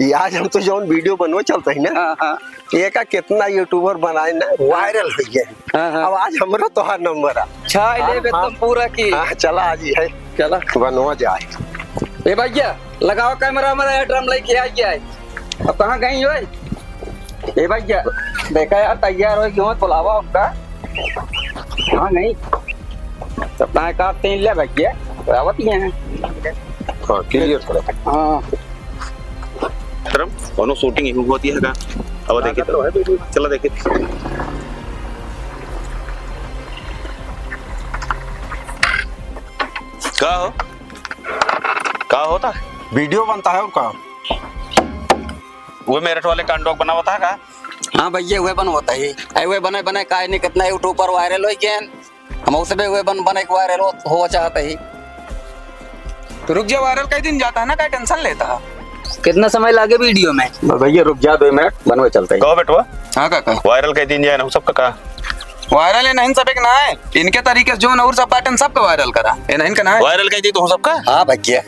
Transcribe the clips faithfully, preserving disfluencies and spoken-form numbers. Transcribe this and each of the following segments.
ये आज हम तो जौन video बनवे चलते हैं ना, हाँ, हाँ। ये का कितना YouTuber बनाए ना, viral हो गए। हाँ, हाँ। अब आज हमरो तोहार नंबर आ। छाई ले हाँ, एकदम हाँ। पूरा की। हाँ, चला आज ही है। चला। बनवा जाए। ए भैया, लगाओ camera, हमारा ये drum लेके आ गया है। अब कहाँ गई हो? ए भैया, देखा यार, तैयार हो गए हो, बुलावा उनका। हाँ, नहीं। तो अपना एक आध तीन ले भैया, बुलावत ही हैं। हाँ, clear करो। हाँ। विक्रम, कौनो shooting ही होती है का? अब देखिए तो। चला देखिए। का हो? का होता है? Video बनता है और का? वो मेरठ वाले कांडोक बनावता है का? हाँ भैया, वह बनवता है। अरे वह बने, बने काहे नहीं, कितना YouTuber viral हो गए हैं। हम उससे भी वह बन, बने के viral हो, हो चाहते ही। तो रुक जा, viral कई दिन जाता है ना, काहे tension लेता है? कितना समय लागे video में? भैया रुक जा दो मिनट, बनवे चलते हैं। कहो बेटवा। हाँ काका। Viral कई दिन जाए ना, सबका का? Viral है नहीं सब एक ना है, इनके तरीके से जो नौर सब बाटन सबका viral करा, ये नहीं इनका ना है। Viral कई दी तो सबका? हाँ भैया।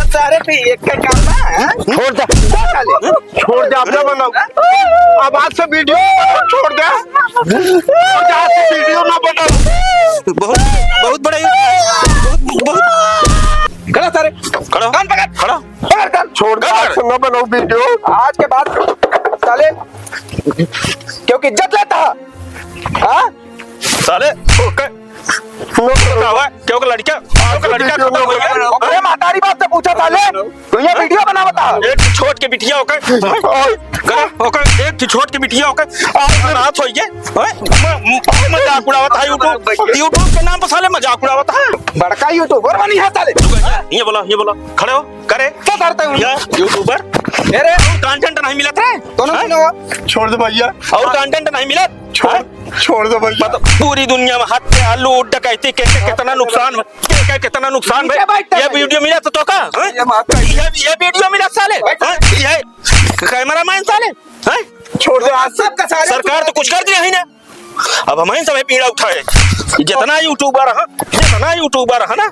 सारे पे एक का काम ना, हाँ? छोड़ दे। क्या साले? छोड़ दे, अपना बनाओ। अब आज से video छोड़ दे। छोड़ दे, आज से video ना बनाओ। बहुत, बहुत बड़ा, बहुत, बहुत। खड़ा सारे। खड़ा। कान पकड़। खड़ा। पकड़ कर। छोड़ दे, कान आज पकड़। से ना बनाओ video। आज के बाद साले, क्योंकि इज्जत लेता है। हाँ? साले, ओके। नो, नो। का हुआ? क्यों का लड़का? क्यों का लड़का? वीडियो खत्म हो गया? अरे, महतारी बाप से पूछा साले। तो ये वीडियो बनावता है। एक छोट के बिटिया ओके। ओए, करे, ओके, एक छोट के बिटिया ओके। आज रात होई है। ओए, म-, म-, मजाक उड़ावत है YouTube। YouTube के नाम पर साले मजाक उड़ावत है। बड़का YouTuber बनी है साले। ये बोला, ये बोला। खड़े हो, करे। क्या करता है? ये YouTuber। अरे। और content नहीं मिलत रे। दोनों हाँ? सुनो। छोड़ दे भैया। और content नहीं मिलत। छोड़, हाँ? छोड़ दे भैया। मतलब पूरी दुनिया में हत्या, लूट, डकैती, के, के, कितना नुकसान, के, के, कितना नुकसान भाई। ये video मिला तो, तो का? हाँ? ये माफ कर। ये, ये video मिला साले? हाँ? ये cameraman साले? हाँ? छोड़ दे आज से। सरकार तो कुछ कर दिया ही ना। अब हम ही सब पीड़ा उठाए। जितना YouTuber है, जितना YouTuber है ना,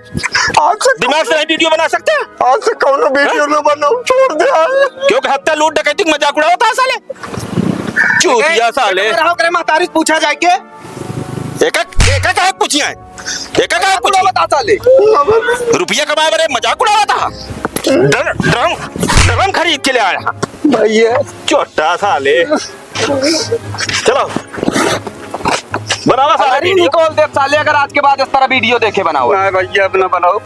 आज से दिमाग से नहीं video बना सकते? आज से कौनो video हाँ? ना बनाओ, छोड़ दे। क्योंकि हत्या, लूट, डकैती का मजाक उड़ावत है साले। चूतिया साले। रहो करे महतारी से पूछा जाए के। एका, एका काहे पूछिया है? एका काहे पूछिया? बता साले। रुपया कमाए बरे मजाक उड़ावत है। ड्र-, drum, drum खरीद के ले आया। भैया। चोट्टा साले। चलो। बनावा साले अरे video। निकाल दे साले, अगर आज के बाद इस तरह video देखे बनाओ। नहीं भैया, अब ना बनाओ।